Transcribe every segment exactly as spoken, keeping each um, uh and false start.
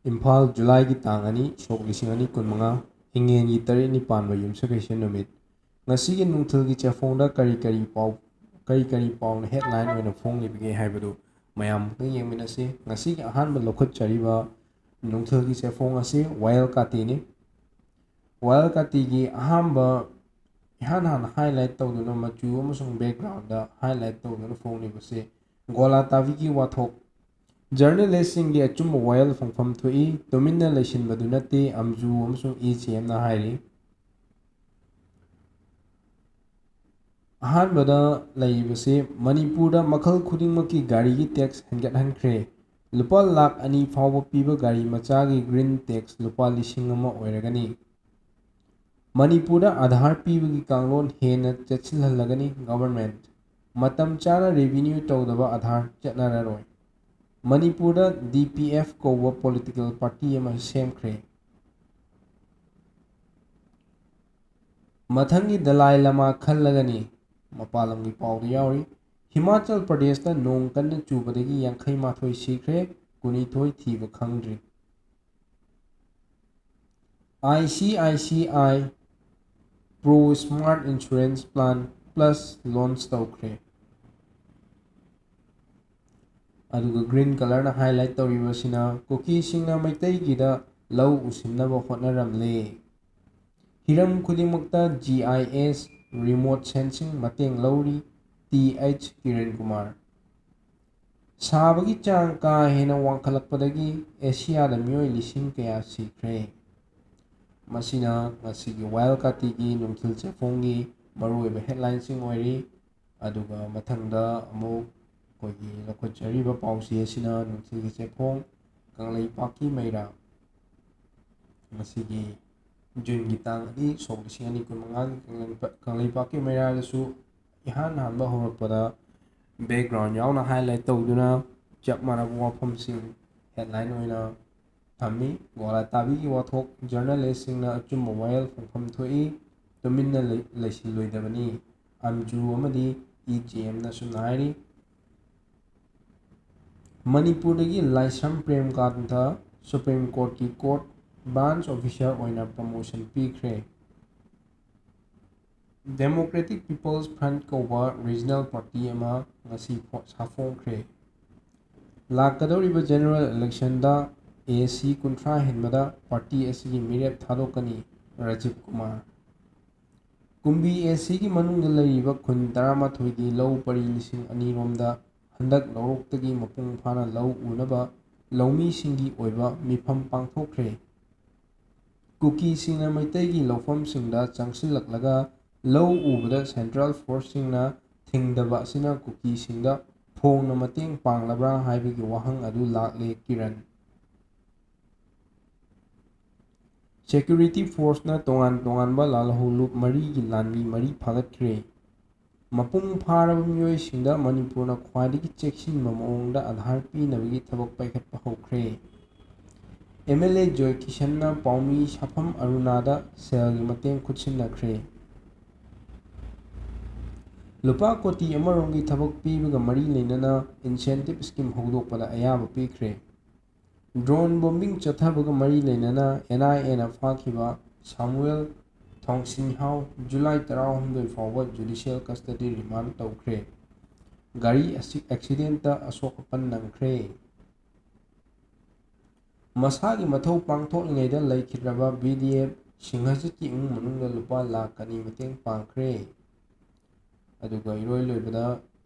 ꯏꯝꯐꯥꯜ, ꯖꯨꯂꯥꯏꯒꯤ ꯇꯥꯡ ꯑꯅꯤ, ꯁꯣꯛ ꯂꯤꯁꯤꯡ ꯑꯅꯤ ꯀꯨꯟꯃꯉꯥ, ꯏꯉꯦꯟꯒꯤ ꯇꯔꯦꯠꯅꯤ ꯄꯥꯟꯕ ꯌꯨꯝꯁꯀꯩꯁ ꯅꯨꯃꯤꯠ꯫ ꯉꯁꯤꯒꯤ ꯅꯨꯡꯊꯤꯜꯒꯤ ꯆꯦꯐꯣꯡꯗ ꯀꯔꯤ ꯀꯔꯤ ꯄꯥꯎ, ꯀꯔꯤ ꯀꯔꯤ ꯄꯥꯎꯅ headline ꯑꯣꯏꯅ ꯐꯣꯡꯂꯤꯕꯒꯦ ꯍꯥꯏꯕꯗꯨ ꯃꯌꯥꯝ ꯑꯃꯨꯛꯇꯪ ꯌꯦꯡꯃꯤꯟꯅꯁꯤ꯫ ꯉꯁꯤꯒꯤ ꯑꯍꯥꯟꯕ ꯂꯧꯈꯠꯆꯔꯤꯕ ꯅꯨꯡꯊꯤꯜꯒꯤ ꯆꯦꯐꯣꯡ ꯑꯁꯤ ꯋꯥꯌꯦꯜ ꯀꯥꯇꯤꯅꯤ꯫ ꯋꯥꯌꯦꯜ ꯀꯥꯇꯤꯒꯤ ꯑꯍꯥꯟꯕ, ꯏꯍꯥꯟ ꯍꯥꯟꯅ highlight ꯇꯧꯗꯨꯅ, ꯃꯆꯨ ꯑꯃꯁꯨꯡ backgroundꯗ highlight ꯇꯧꯗꯨꯅ ꯐꯣꯡꯂꯤꯕꯁꯤ ꯒꯣꯂꯥ ꯇꯥꯕꯤꯒꯤ ꯋꯥꯊꯣꯛ꯫ Journalistꯁꯤꯡꯒꯤ ꯑꯆꯨꯝꯕ ꯋꯥꯌꯦꯜ ꯐꯪꯐꯝ ꯊꯣꯛꯏ, ꯇꯨꯃꯤꯟꯅ ꯂꯩꯁꯤꯟꯕꯗꯨ ꯅꯠꯇꯦ, ꯑꯝꯖꯨ ꯑꯃꯁꯨꯡ ꯏ ꯆꯦꯝꯅ ꯍꯥꯏꯔꯤ꯫ ꯑꯍꯥꯟꯕꯗ ꯂꯩꯔꯤꯕꯁꯤ ꯃꯅꯤꯄꯨꯔꯗ ꯃꯈꯜ ꯈꯨꯗꯤꯡꯃꯛꯀꯤ ꯒꯥꯔꯤꯒꯤ tax ꯍꯦꯟꯒꯠꯍꯟꯈ꯭ꯔꯦ꯫ ꯂꯨꯄꯥ ꯂꯥꯈ ꯑꯅꯤ ꯐꯥꯎꯕ ꯄꯤꯕ ꯒꯥꯔꯤ ꯃꯆꯥꯒꯤ green tax ꯂꯨꯄꯥ ꯂꯤꯁꯤꯡ ꯑꯃ ꯑꯣꯏꯔꯒꯅꯤ꯫ ꯃꯅꯤꯄꯨꯔꯗ ꯑꯥꯙꯥꯔ ꯄꯤꯕꯒꯤ ꯀꯥꯡꯂꯣꯟ ꯍꯦꯟꯅ ꯆꯦꯠꯁꯤꯜꯍꯜꯂꯒꯅꯤ government꯫ ꯃꯇꯝ ꯆꯥꯅ renew ꯇꯧꯗꯕ ꯑꯥꯙꯥꯔ ꯆꯠꯅꯔꯔꯣꯏ꯫ ꯃꯅꯤꯄꯨꯔꯗ D P F ꯀꯧꯕ political party ꯑꯃ ꯁꯦꯝꯈ꯭ꯔꯦ꯫ ꯃꯊꯪꯒꯤ ꯗꯂꯥꯏ ꯂꯃꯥ ꯈꯜꯂꯒꯅꯤ꯫ ꯃꯄꯥꯟ ꯂꯝꯒꯤ ꯄꯥꯎꯗ ꯌꯥꯎꯔꯤ꯫ ꯍꯤꯃꯥꯆꯜ ꯄ꯭ꯔꯗꯦꯁꯇ ꯅꯣꯡ ꯀꯟꯅ ꯆꯨꯕꯗꯒꯤ ꯌꯥꯡꯈꯩ ꯃꯥꯊꯣꯏ ꯁꯤꯈ꯭ꯔꯦ, ꯀꯨꯟꯅꯤꯊꯣꯏ ꯊꯤꯕ ꯈꯪꯗ꯭ꯔꯤ꯫ I C I C I Pro Smart Insurance Plan Plus launch ꯇꯧꯈ꯭ꯔꯦ꯫ ꯑꯗꯨꯒ green colourꯅ highlight ꯇꯧꯔꯤꯕꯁꯤꯅ ꯀꯨꯀꯤꯁꯤꯡꯅ ꯃꯩꯇꯩꯒꯤꯗ ꯂꯧ ꯎꯁꯤꯟꯅꯕ ꯍꯣꯠꯅꯔꯝꯂꯦ꯫ ꯍꯤꯔꯝ ꯈꯨꯗꯤꯡꯃꯛꯇ G I S remote sensing ꯃꯇꯦꯡ ꯂꯧꯔꯤ, T H ꯀꯤꯔꯟ ꯀꯨꯃꯥꯔ꯫ ꯁꯥꯕꯒꯤ ꯆꯥꯡ ꯀꯥ ꯍꯦꯟꯅ ꯋꯥꯡꯈꯠꯂꯛꯄꯗꯒꯤ ꯑꯦꯁꯤꯌꯥꯗ ꯃꯤꯑꯣꯏ ꯂꯤꯁꯤꯡ ꯀꯌꯥ ꯁꯤꯈ꯭ꯔꯦ꯫ ꯃꯁꯤꯅ ꯉꯁꯤꯒꯤ ꯋꯥꯌꯦꯜ ꯀꯥꯇꯤꯒꯤ ꯅꯨꯡꯊꯤꯜ ꯆꯦꯐꯣꯡꯒꯤ ꯃꯔꯨꯑꯣꯏꯕ headlineꯁꯤꯡ ꯑꯣꯏꯔꯤ꯫ ꯑꯗꯨꯒ ꯃꯊꯪꯗ ꯑꯃꯨꯛ ꯑꯩꯈꯣꯏꯒꯤ ꯂꯧꯈꯠꯆꯔꯤꯕ ꯄꯥꯎꯆꯦ ꯑꯁꯤꯅ ꯅꯨꯡꯊꯤꯜꯒꯤ ꯆꯦꯐꯣꯡ ꯀꯪꯂꯩꯄꯥꯛꯀꯤ ꯃꯩꯔꯥ, ꯉꯁꯤꯒꯤ ꯖꯨꯟꯒꯤ ꯇꯥꯡ ꯑꯅꯤ, ꯁꯣꯛ ꯂꯤꯁꯤꯡ ꯑꯅꯤ ꯀꯨꯟꯃꯉꯥꯒꯤ ꯀꯪꯂꯩꯄꯥꯛ-, ꯀꯪꯂꯩꯄꯥꯛꯀꯤ ꯃꯩꯔꯥꯗꯁꯨ ꯏꯍꯥꯟ ꯍꯥꯟꯕ ꯍꯧꯔꯛꯄꯗ background ꯌꯥꯎꯅ highlight ꯇꯧꯗꯨꯅ ꯆꯞ ꯃꯥꯟꯅꯕ ꯋꯥꯐꯝꯁꯤꯡ headline ꯑꯣꯏꯅ ꯊꯝꯃꯤ꯫ ꯒꯣꯂꯥ ꯇꯥꯕꯤꯒꯤ ꯋꯥꯊꯣꯛ, journalistꯁꯤꯡꯅ ꯑꯆꯨꯝꯕ ꯋꯥꯌꯦꯜ ꯐꯪꯐꯝ ꯊꯣꯛꯏ, ꯇꯨꯃꯤꯟꯅ ꯂꯩ-, ꯂꯩꯁꯤꯜꯂꯣꯏꯗꯕꯅꯤ, ꯑꯝꯖꯨ ꯑꯃꯗꯤ ꯏ ꯆꯦꯝꯅ ꯑꯁꯨꯝꯅ ꯍꯥꯏꯔꯤ꯫ ꯃꯅꯤꯄꯨꯔꯗꯒꯤ ꯂꯥꯏꯁ꯭ꯔꯝ ꯄ꯭ꯔꯦꯝꯀꯥꯟꯊ Supreme Courtꯀꯤ court branch officer ꯑꯣꯏꯅ promotion ꯄꯤꯈ꯭ꯔꯦ꯫ Democratic People's Front ꯀꯧꯕ regional party ꯑꯃ ꯉꯁꯤ ꯐꯣ-, ꯁꯥꯐꯣꯡꯈ꯭ꯔꯦ꯫ ꯂꯥꯛꯀꯗꯧꯔꯤꯕ general electionꯗ AC ꯀꯨꯟꯊ꯭ꯔꯥ ꯍꯦꯟꯕꯗ party ꯑꯁꯤꯒꯤ ꯃꯤꯔꯦꯞ ꯊꯥꯗꯣꯛꯀꯅꯤ꯫ ꯔꯥꯖꯤꯕ ꯀꯨꯃꯥꯔ꯫ ꯀꯨꯝꯕꯤ ACꯒꯤ ꯃꯅꯨꯡꯗ ꯂꯩꯔꯤꯕ ꯈꯨꯟ ꯇꯔꯥꯃꯥꯊꯣꯏꯗꯤ ꯂꯧ ꯄꯔꯤ ꯂꯤꯁꯤꯡ ꯑꯅꯤ ꯔꯣꯝꯗ ꯍꯟꯗꯛ ꯂꯧꯔꯣꯛꯇꯒꯤ ꯃꯄꯨꯡ ꯐꯥꯅ ꯂꯧ ꯎꯅꯕ ꯂꯧꯃꯤꯁꯤꯡꯒꯤ ꯑꯣꯏꯕ ꯃꯤꯐꯝ ꯄꯥꯡꯊꯣꯛꯈ꯭ꯔꯦ꯫ ꯀꯨꯀꯤꯁꯤꯡꯅ ꯃꯩꯇꯩꯒꯤ ꯂꯧꯐꯝꯁꯤꯡꯗ ꯆꯪꯁꯤꯜꯂꯛꯂꯒ ꯂꯧ ꯎꯕꯗ central forceꯁꯤꯡꯅ ꯊꯤꯡꯗꯕ ꯑꯁꯤꯅ ꯀꯨꯀꯤꯁꯤꯡꯗ ꯐꯣꯡꯅ ꯃꯇꯦꯡ ꯄꯥꯡꯂꯕ꯭ꯔꯥ ꯍꯥꯏꯕꯒꯤ ꯋꯥꯍꯪ ꯑꯗꯨ ꯂꯥꯛꯂꯦ꯫ ꯀꯤꯔꯟ꯫ Security forceꯅ ꯇꯣꯉꯥꯟ ꯇꯣꯉꯥꯟꯕ ꯂꯥꯜꯍꯧꯂꯨꯞ ꯃꯔꯤꯒꯤ ꯂꯥꯟꯃꯤ ꯃꯔꯤ ꯐꯥꯒꯠꯈ꯭ꯔꯦ꯫ ꯃꯄꯨꯡ ꯐꯥꯔꯕ ꯃꯤꯑꯣꯏꯁꯤꯡꯗ ꯃꯅꯤꯄꯨꯔꯅ ꯈ꯭ꯋꯥꯏꯗꯒꯤ ꯆꯦꯛꯁꯤꯟꯕ ꯃꯑꯣꯡꯗ ꯑꯥꯙꯥꯔ ꯄꯤꯅꯕꯒꯤ ꯊꯕꯛ ꯄꯥꯏꯈꯠꯄ ꯍꯧꯈ꯭ꯔꯦ꯫ MLA ꯖꯣꯏ ꯀꯤꯁꯟꯅ ꯄꯥꯎꯃꯤ ꯁꯥꯐꯝ ꯑꯔꯨꯅꯥꯗ ꯁꯦꯜꯒꯤ ꯃꯇꯦꯡ ꯈꯨꯠꯁꯤꯟꯅꯈ꯭ꯔꯦ꯫ ꯂꯨꯄꯥ ꯀꯣꯇꯤ ꯑꯃꯔꯣꯝꯒꯤ ꯊꯕꯛ ꯄꯤꯕꯒ ꯃꯔꯤ ꯂꯩꯅꯅ incentive scheme ꯍꯧꯗꯣꯛꯄꯗ ꯑꯌꯥꯕ ꯄꯤꯈ꯭ꯔꯦ꯫ Drone bombing ꯆꯠꯊꯕꯒ ꯃꯔꯤ ꯂꯩꯅꯅ NIAꯅ ꯐꯥꯈꯤꯕ ꯁꯥꯃꯨꯑꯦꯜ ꯊꯣꯡꯁꯤꯟꯍꯥꯎ July ꯇꯔꯥꯍꯨꯝꯗꯣꯏ ꯐꯥꯎꯕ judicial custody remand ꯇꯧꯈ꯭ꯔꯦ꯫ ꯒꯥꯔꯤ ꯑꯁꯤ accidentꯇ ꯑꯁꯣꯛ ꯑꯄꯟ ꯅꯪꯈ꯭ꯔꯦ꯫ ꯃꯁꯥꯒꯤ ꯃꯊꯧ ꯄꯥꯡꯊꯣꯛꯂꯤꯉꯩꯗ ꯂꯩꯈꯤꯗ꯭ꯔꯕ VDF ꯁꯤꯡꯍꯖꯤꯠꯀꯤ ꯏꯃꯨꯡ ꯃꯅꯨꯡꯗ ꯂꯨꯄꯥ ꯂꯥꯈ ꯑꯅꯤ ꯃꯇꯦꯡ ꯄꯥꯡꯈ꯭ꯔꯦ꯫ ꯑꯗꯨꯒ ꯏꯔꯣꯏ ꯂꯣꯏꯕꯗ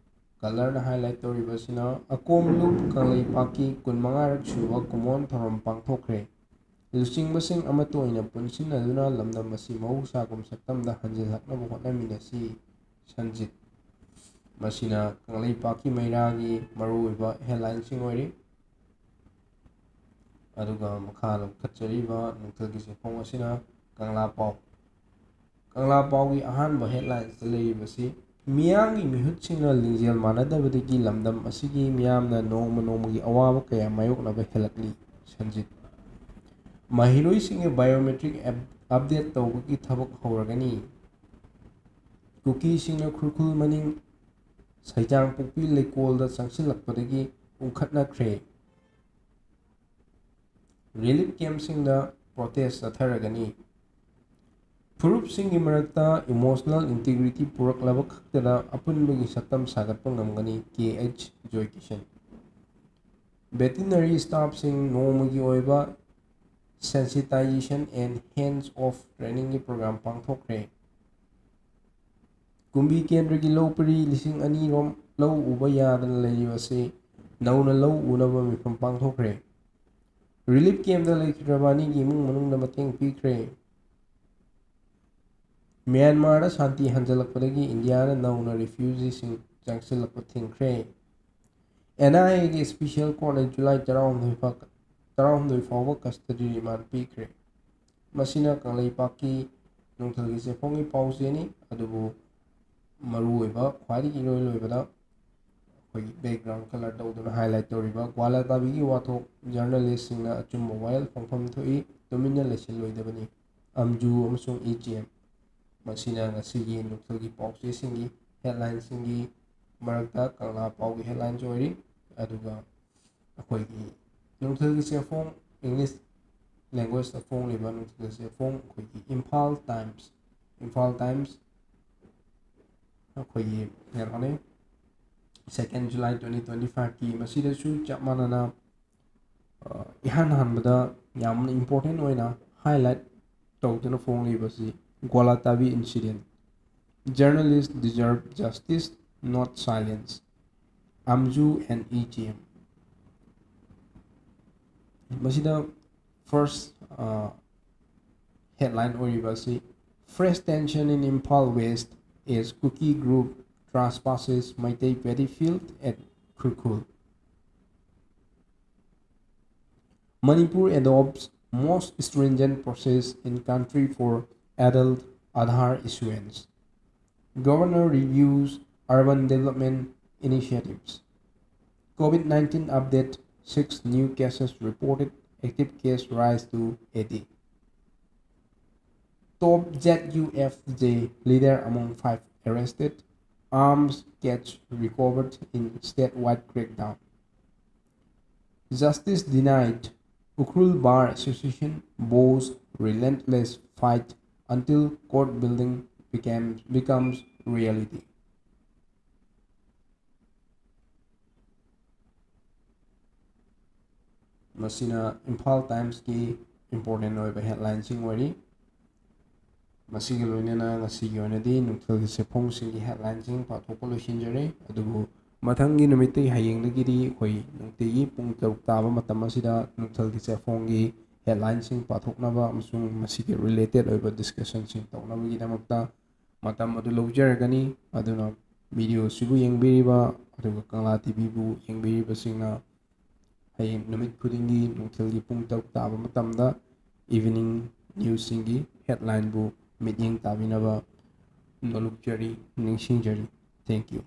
colourꯅ highlight ꯇꯧꯔꯤꯕꯁꯤꯅ ꯑꯀꯣꯝ ꯂꯨꯞ ꯀꯪꯂꯩꯄꯥꯛꯀꯤ ꯀꯨꯟꯃꯉꯥꯔꯛ ꯁꯨꯕ ꯀꯨꯃꯣꯟ ꯊꯧꯔꯝ ꯄꯥꯡꯊꯣꯛꯈ꯭ꯔꯦ꯫ ꯂꯨꯆꯤꯡꯕꯁꯤꯡ ꯑꯃꯠꯇ ꯑꯣꯏꯅ ꯄꯨꯟꯁꯤꯟꯅꯗꯨꯅ ꯂꯝꯗꯝ ꯑꯁꯤ ꯃꯍꯧꯁꯥꯒꯨꯝ ꯁꯛꯇꯝꯗ ꯍꯟꯖꯤꯜꯂꯛꯅꯕ ꯍꯣꯠꯅꯃꯤꯟꯅꯁꯤ꯫ ꯁꯟꯖꯤꯠ꯫ ꯃꯁꯤꯅ ꯀꯪꯂꯩꯄꯥꯛꯀꯤ ꯃꯩꯔꯥꯒꯤ ꯃꯔꯨꯑꯣꯏꯕ headlineꯁꯤꯡ ꯑꯣꯏꯔꯤ꯫ ꯑꯗꯨꯒ ꯃꯈꯥ ꯂꯧꯈꯠꯆꯔꯤꯕ ꯅꯨꯡꯊꯤꯜꯒꯤ ꯆꯦꯐꯣꯡ ꯑꯁꯤꯅ ꯀꯪꯂꯥ ꯄꯥꯎ꯫ ꯀꯪꯂꯥ ꯄꯥꯎꯒꯤ ꯑꯍꯥꯟꯕ headlinesꯇ ꯂꯩꯔꯤꯕꯁꯤ, ꯃꯤꯌꯥꯝꯒꯤ ꯃꯤꯍꯨꯠꯁꯤꯡꯅ ꯂꯤꯡꯖꯦꯜ ꯃꯥꯟꯅꯗꯕꯗꯒꯤ ꯂꯝꯗꯝ ꯑꯁꯤꯒꯤ ꯃꯤꯌꯥꯝꯅ ꯅꯣꯡꯃ ꯅꯣꯡꯃꯒꯤ ꯑꯋꯥꯕ ꯀꯌꯥ ꯃꯥꯌꯣꯛꯅꯕ ꯍꯦꯜꯂꯛꯂꯤ꯫ ꯁꯟꯖꯤꯠ꯫ ꯃꯍꯩꯔꯣꯏꯁꯤꯡꯒꯤ biometric ꯑꯞ-, update ꯇꯧꯕꯒꯤ ꯊꯕꯛ ꯍꯧꯔꯒꯅꯤ꯫ ꯀꯨꯀꯤꯁꯤꯡꯅ ꯈꯨꯔꯈꯨꯜ ꯃꯅꯤꯡ ꯁꯩꯖꯥꯡꯄꯣꯛꯄꯤ ꯂꯩꯀꯣꯜꯗ ꯆꯪꯁꯤꯜꯂꯛꯄꯗꯒꯤ ꯎꯪꯈꯠꯅꯈ꯭ꯔꯦ꯫ Relief ꯀꯦꯝꯞꯁꯤꯡꯗ protest ꯆꯠꯊꯔꯒꯅꯤ꯫ ꯐꯨꯔꯨꯞꯁꯤꯡꯒꯤ ꯃꯔꯛꯇ ꯏꯃꯣꯁꯅꯦꯜ ꯏꯟꯇꯤꯒ꯭ꯔꯤꯇꯤ ꯄꯨꯔꯛꯂꯕ ꯈꯛꯇꯗ ꯑꯄꯨꯟꯕꯒꯤ ꯁꯛꯇꯝ ꯁꯥꯒꯠꯄ ꯉꯝꯒꯅꯤ꯫ ꯀꯦ ꯑꯩꯆ ꯖꯣꯏꯀꯤꯁꯟ꯫ ꯚꯦꯇꯤꯅꯔꯤ ꯁ꯭ꯇꯥꯐꯁꯤꯡ ꯅꯣꯡꯃꯒꯤ ꯑꯣꯏꯕ sensitization and hands off trainingꯒꯤ ꯄ꯭ꯔꯣꯒ꯭ꯔꯥꯝ ꯄꯥꯡꯊꯣꯛꯈ꯭ꯔꯦ꯫ ꯀꯨꯝꯕꯤ ꯀꯦꯟꯗ꯭ꯔꯒꯤ ꯂꯧ ꯄꯔꯤ ꯂꯤꯁꯤꯡ ꯑꯅꯤ ꯔꯣꯝ ꯂꯧ ꯎꯕ ꯌꯥꯗꯅ ꯂꯩꯔꯤꯕ ꯑꯁꯤ ꯅꯧꯅ ꯂꯧ ꯎꯅꯕ ꯃꯤꯐꯝ ꯄꯥꯡꯊꯣꯛꯈ꯭ꯔꯦ꯫ ꯔꯤꯂꯤꯐ ꯀꯦꯝꯞꯇ ꯂꯩꯈꯤꯗ꯭ꯔꯕ ꯑꯅꯤꯒꯤ ꯏꯃꯨꯡ ꯃꯅꯨꯡꯗ ꯃꯇꯦꯡ ꯄꯤꯈ꯭ꯔꯦ꯫ ꯃ꯭ꯌꯥꯟꯃꯥꯔꯗ ꯁꯥꯟꯇꯤ ꯍꯟꯖꯤꯜꯂꯛꯄꯗꯒꯤ ꯏꯟꯗꯤꯌꯥꯅ ꯅꯧꯅ ꯔꯤꯐ꯭ꯌꯨꯖꯤꯁꯤꯡ ꯆꯪꯁꯤꯜꯂꯛꯄ ꯊꯤꯡꯈ꯭ꯔꯦ꯫ ꯑꯦꯟ ꯑꯥꯏ ꯑꯦꯒꯤ ꯁ꯭ꯄꯤꯁꯦꯜ ꯀꯣꯔꯠꯅ ꯖꯨꯂꯥꯏ ꯇꯔꯥꯍꯨꯝꯗꯣꯏ ꯐꯥꯎ ꯇꯔꯥꯍꯨꯝꯗꯣꯏ ꯐꯥꯎꯕ ꯀꯁꯇꯗꯤ ꯔꯤꯃꯥꯟ ꯄꯤꯈ꯭ꯔꯦ꯫ ꯃꯁꯤꯅ ꯀꯪꯂꯩꯄꯥꯛꯀꯤ ꯅꯨꯡꯊꯤꯜꯒꯤ ꯆꯦꯐꯣꯡꯒꯤ ꯄꯥꯎꯆꯦꯅꯤ꯫ ꯑꯗꯨꯕꯨ ꯃꯔꯨꯑꯣꯏꯕ, ꯈ꯭ꯋꯥꯏꯗꯒꯤ ꯏꯂꯣꯏ ꯂꯣꯏꯕꯗ ꯑꯩꯈꯣꯏꯒꯤ ꯕꯦꯛꯒ꯭ꯔꯥꯎꯟ ꯀꯂꯔ ꯇꯧꯗꯨꯅ ꯍꯥꯏꯂꯥꯏꯠ ꯇꯧꯔꯤꯕ ꯒ꯭ꯋꯥꯂꯥꯇꯥꯕꯤꯒꯤ ꯋꯥꯊꯣꯛ, ꯖꯔꯅꯦꯂꯤꯁꯁꯤꯡꯅ ꯑꯆꯨꯝꯕ ꯋꯥꯌꯦꯜ ꯐꯪꯐꯝ ꯊꯣꯛꯏ, ꯇꯨꯃꯤꯟꯅ ꯂꯩꯁꯤꯜꯂꯣꯏꯗꯕꯅꯤ꯫ ꯑꯝꯖꯨ ꯑꯃꯁꯨꯡ ꯏ ꯖꯤ ꯑꯦꯝ꯫ ꯃꯁꯤꯅ ꯉꯁꯤꯒꯤ ꯅꯨꯡꯊꯤꯜꯒꯤ ꯄꯥꯎꯆꯦꯁꯤꯡꯒꯤ ꯍꯦꯗꯂꯥꯏꯟꯁꯤꯡꯒꯤ ꯃꯔꯛꯇ ꯀꯪꯂꯥ ꯄꯥꯎꯒꯤ ꯍꯦꯗꯂꯥꯏꯟꯁꯨ ꯑꯣꯏꯔꯤ꯫ ꯑꯗꯨꯒ ꯑꯩꯈꯣꯏꯒꯤ ꯅꯨꯡꯊꯤꯜꯒꯤ ꯆꯦꯐꯣꯡ, ꯏꯪꯂꯤꯁ ꯂꯦꯡꯒ꯭ꯋꯦꯖꯇ ꯐꯣꯡꯂꯤꯕ ꯅꯨꯡꯊꯤꯜꯒꯤ ꯆꯦꯐꯣꯡ, ꯑꯩꯈꯣꯏꯒꯤ ꯏꯝꯐꯥꯜ ꯇꯥꯏꯝꯁ, ꯏꯝꯐꯥꯜ ꯇꯥꯏꯝꯁ ꯑꯩꯈꯣꯏꯒꯤ ꯀꯩꯅꯣꯅꯦ, second July twenty twenty fiveꯀꯤ꯫ ꯃꯁꯤꯗꯁꯨ ꯆꯞ ꯃꯥꯟꯅꯅ, ꯑ, ꯏꯍꯥꯟ ꯍꯥꯟꯕꯗ ꯌꯥꯝꯅ ꯏꯝꯄꯣꯔꯇꯦꯟ ꯑꯣꯏꯅ ꯍꯥꯏꯂꯥꯏꯠ ꯇꯧꯗꯨꯅ ꯐꯣꯡꯂꯤꯕꯁꯤ, "Gwalatabi incident, journalists deserve justice, not silence, Amju and E G M." ꯃꯁꯤꯗ first, ꯑ, headline ꯑꯣꯏꯔꯤꯕ ꯑꯁꯤ, "Fresh tension in Imphal West as Kuki group trespasses Meitei paddy field at Khurkhul." Manipur adopts most stringent process in country for adult Aadhaar issuance. Governor reviews urban development initiatives. COVID nineteen update, six new cases reported, active case rise to eighty. Top Z U F J leader among five arrested, arms catch recovered in statewide crackdown. Justice denied Ukhrul Bar Association vows relentless fight until court building became, becomes reality. ꯃꯁꯤꯅ Imphal ꯇꯥꯏꯝꯁꯀꯤ important ꯑꯣꯏꯕ ꯍꯦꯗꯂꯥꯏꯟꯁꯤꯡ ꯑꯣꯏꯔꯤ꯫ ꯃꯁꯤꯒ ꯂꯣꯏꯅꯅ ꯉꯁꯤꯒꯤ ꯑꯣꯏꯅꯗꯤ ꯅꯨꯡꯊꯤꯜꯒꯤ ꯆꯦꯐꯣꯡꯁꯤꯡꯒꯤ ꯍꯦꯗꯂꯥꯏꯟꯁꯤꯡ ꯄꯥꯊꯣꯛꯄ ꯂꯣꯏꯁꯤꯟꯖꯔꯦ꯫ ꯑꯗꯨꯕꯨ ꯃꯊꯪꯒꯤ ꯅꯨꯃꯤꯠꯇꯒꯤ ꯍꯌꯦꯡꯗꯒꯤꯗꯤ ꯑꯩꯈꯣꯏ ꯅꯨꯡꯇꯤꯒꯤ ꯄꯨꯡ ꯇꯔꯨꯛ ꯇꯥꯕ ꯃꯇꯝ ꯑꯁꯤꯗ ꯅꯨꯡꯊꯤꯜꯒꯤ ꯆꯦꯐꯣꯡꯒꯤ ꯍꯦꯗꯂꯥꯏꯟꯁꯤꯡ ꯄꯥꯊꯣꯛꯅꯕ ꯑꯃꯁꯨꯡ ꯃꯁꯤꯒꯤ ꯔꯤꯂꯦꯇꯦꯠ ꯑꯣꯏꯕ ꯗꯤꯁꯀꯁꯟꯁꯤꯡ ꯇꯧꯅꯕꯒꯤꯗꯃꯛꯇ ꯃꯇꯝ ꯑꯗꯨ ꯂꯧꯖꯔꯒꯅꯤ꯫ ꯑꯗꯨꯅ ꯚꯤꯗꯤꯑꯣꯁꯤꯕꯨ ꯌꯦꯡꯕꯤꯔꯤꯕ ꯑꯗꯨꯒ ꯀꯪꯂꯥ ꯇꯤꯚꯤꯕꯨ ꯌꯦꯡꯕꯤꯔꯤꯕꯁꯤꯡꯅ ꯍꯌꯦꯡ ꯅꯨꯃꯤꯠ ꯈꯨꯗꯤꯡꯒꯤ ꯅꯨꯡꯊꯤꯜꯒꯤ ꯄꯨꯡ ꯇꯔꯨꯛ ꯇꯥꯕ ꯃꯇꯝꯗ ꯏꯚꯤꯅꯤꯡ ꯅ꯭ꯌꯨꯁꯁꯤꯡꯒꯤ ꯍꯦꯗꯂꯥꯏꯟꯕꯨ ꯃꯤꯠꯌꯦꯡ ꯇꯥꯕꯤꯅꯕ ꯅꯣꯂꯨꯛꯆꯔꯤ, ꯅꯤꯡꯁꯤꯡꯖꯔꯤ꯫ Thank you.